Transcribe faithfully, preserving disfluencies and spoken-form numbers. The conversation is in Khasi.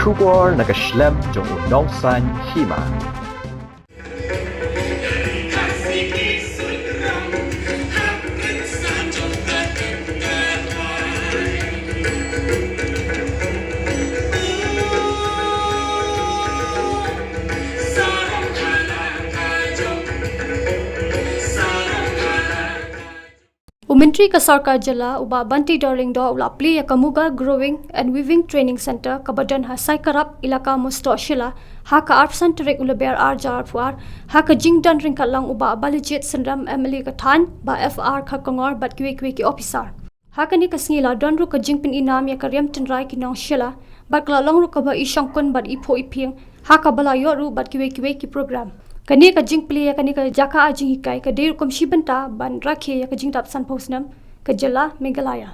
Khubor na ka shlem jong u nongsan hima. U Myntri ka Sorkar Jylla u Bah Banteidor Lyngdoh u la plie ïa ka Muga Growing and Weaving Training Centre kaba don ha Saikarap, Elaka Mowstoh Shilla, ha ka arphew san tarik u Lber ar hajar arphew ar, ha ka jingdon ryngkat lang u Bah Balajied Syriem, M L A ka thaiñ, Bah F R Kharkongor bad kiwei kiwei ki ophisar. Ha kane ka sngi la don ruh ka jingpyni nam ïa ka riam tynrai ki nong Shilla, bad ka la long ruh kaba i shongkun bad i phuh i phieng, ha kaba la ïoh ruh bad kiwei kiwei ki program. Kane ka jingplie ïa kane ka jaka ai jinghikai ka dei ruh kum shi bynta ban rakhe ïa ka jingdap sanphew snem ka jylla Meghalaya.